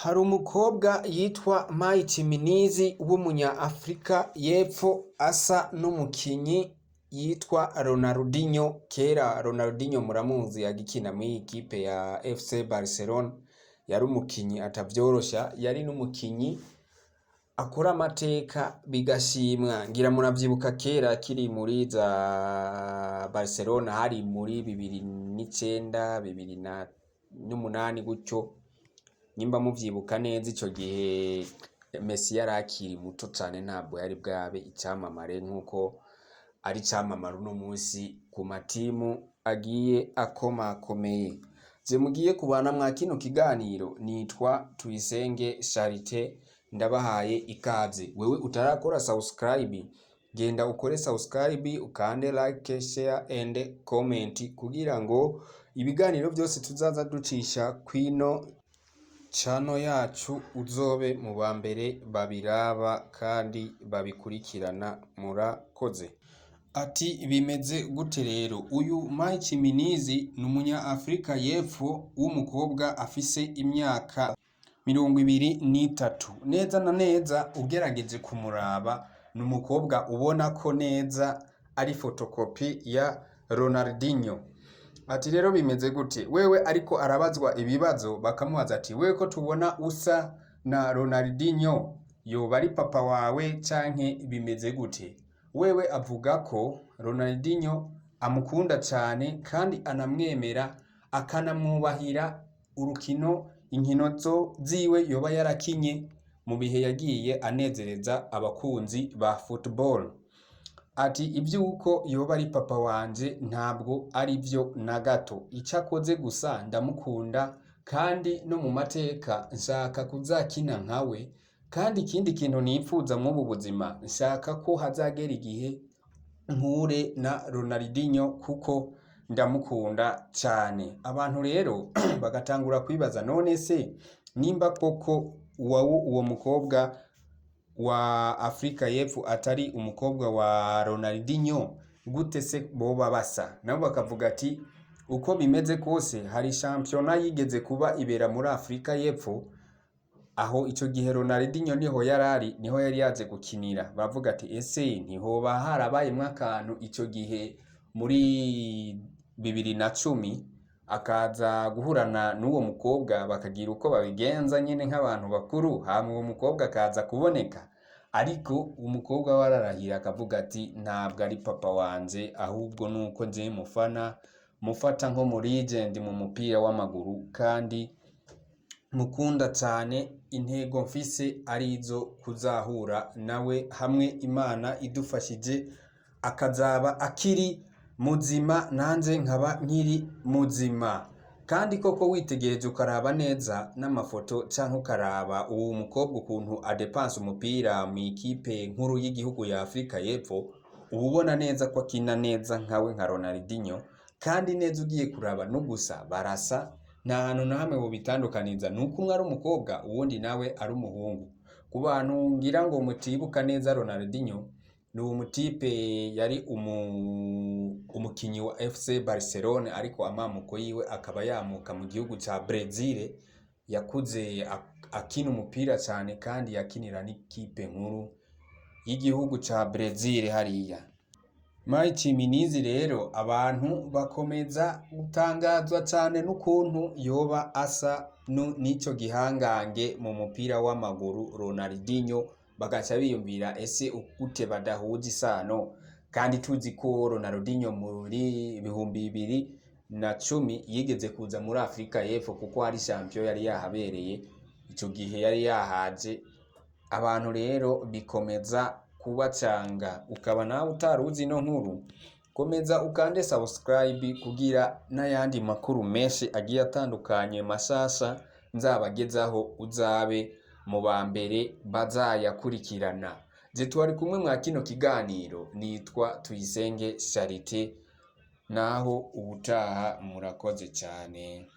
Hari umukobwa yitwa Mighty Minizi w'umunya Afrika y'Epfo, asa n'umukinyi yitwa Ronaldinho. Kera Ronaldinho muramuzi, agikina muri ikipe ya FC Barcelona, yari umukinyi atavyorosha, yari n'umukinyi akora amateka bigashimwa. Ngira muravyibuka kera akiri muri za Barcelona, hari muri 2009, 2008 gutyo, nimba muvyibuka neza. Ico gihe Messi yari akiri muto cane, ntabwo yari bwabe icamamare nkuko ari icamamare uno munsi ku matimu agiye akomakomeye. Je mugiye kubana mwa kino kiganiro nitwa Tuyisenge Charite, ndabahaye ikaze. Wewe utarakora subscribe, genda ukore subscribe, ukande like, share and comment, kugira ngo ibiganiro vyose tuzaza ducisha kwino channel yacu uzobe mu ba mbere babiraba kandi babikurikirana. Murakoze. Ati bimeze gute rero? Uyu Mike Minizi ni umunya Afrika y'Epfo w'umukobwa afise imyaka 23 neza na neza. Ugerageje kumuraba, ni umukobwa ubona ko neza ari fotokopi ya Ronaldinho. Ati rero bimeze gute? Wewe ariko arabazwa ibibazo, bakamubaza ati: "Wewe ko tubona usa na Ronaldinho, yoba ari papa wawe canke bimeze gute?" Wewe avuga ko Ronaldinho amukunda cane kandi anamwemera, akanamwubahira urukino, inkino zo ziwe yoba yarakinye mu bihe yagiye anezereza abakunzi ba football. Ati: "Ivyuko yoba ari papa wanje ntabwo ari vyo na gato, ico akoze gusa ndamukunda, kandi no mu mateka nshaka kuzakina nkawe. Kandi ikindi kintu nipfuza mw'ubu buzima, nshaka ko hazagera igihe mpure na Ronaldinho kuko ndamukunda cane." Abantu rero bagatangura kwibaza: none se nimba koko uwo mukobwa wa Afrika y'Epfo atari umukobwa wa Ronaldinho, gute se boba basa? Nabo bakavuga ati uko bimeze kose hari shampiyona yigeze kuba ibera muri Afrika y'Epfo, aho ico gihe Ronaldinho niho yarari, niho yari yaje gukinira. Baravuga ati: "Ese ntihoba harabayemwo akantu ico gihe muri 2010, akaza guhurana n'uwo mukobwa, bakagira uko babigenza nyene nk'abantu bakuru, hama uwo mukobwa akaza kuboneka?" Ariko umukobwa we ararahira, akavuga ati: "Ntabwo ari papa wanje, ahubwo nuko nje mufana, mufata nko mu legend mu mupira w'amaguru kandi mukunda cane. Intego mfise ari izo kuzahura nawe, hamwe Imana idufashije akazaba akiri muzima nanje nkaba nkiri muzima." Kandi koko witegereje ukaraba neza n'amafoto, canke ukaraba uwo mukobwa ukuntu adepansa umupira mu ikipe nkuru y'igihugu ya Afrika y'Epfo, uba ubona neza ko akina neza nkawe, nka Ronaldinho. Kandi neza ugiye kuraba no gusa barasa, nta hantu na hamwe bobitandukaniza, nuko umwe ari umukobwa, uwundi nawe ari umuhungu. Ku bantu ngira ngo mutibuka neza Ronaldinho, ni umutipe yari umukinyi wa FC Barcelone, ariko amamuko yiwe akaba yamuka mu gihugu ca Brazil. Yakuze akina umupira cane, kandi yakinira n'ikipe nkuru y'igihugu ca Brazil hariya. Mighty Minizi rero, abantu bakomeza gutangazwa cane n'ukuntu yoba asa n'ico gihangange mu mupira w'amaguru Ronaldinho, bagaca biyumvira: ese gute badahuza isano, kandi tuzi ko Ronaldinho muri 2010 yigeze kuza muri Afrika y'Epfo, kuko hari champion yari yahabereye ico gihe yari yahaje? Abantu rero bikomeza kubacanga. Ukaba nawe utaruzi ino nkuru, komeza ukande subscribe kugira n'ayandi makuru menshi agiye atandukanye mashasha nzabagezaho uzabe mu ba mbere bazayakurikirana. Je twari kumwe mwa kino kiganiro nitwa Tuyisenge Charite, naho ubutaha. Murakoze cyane.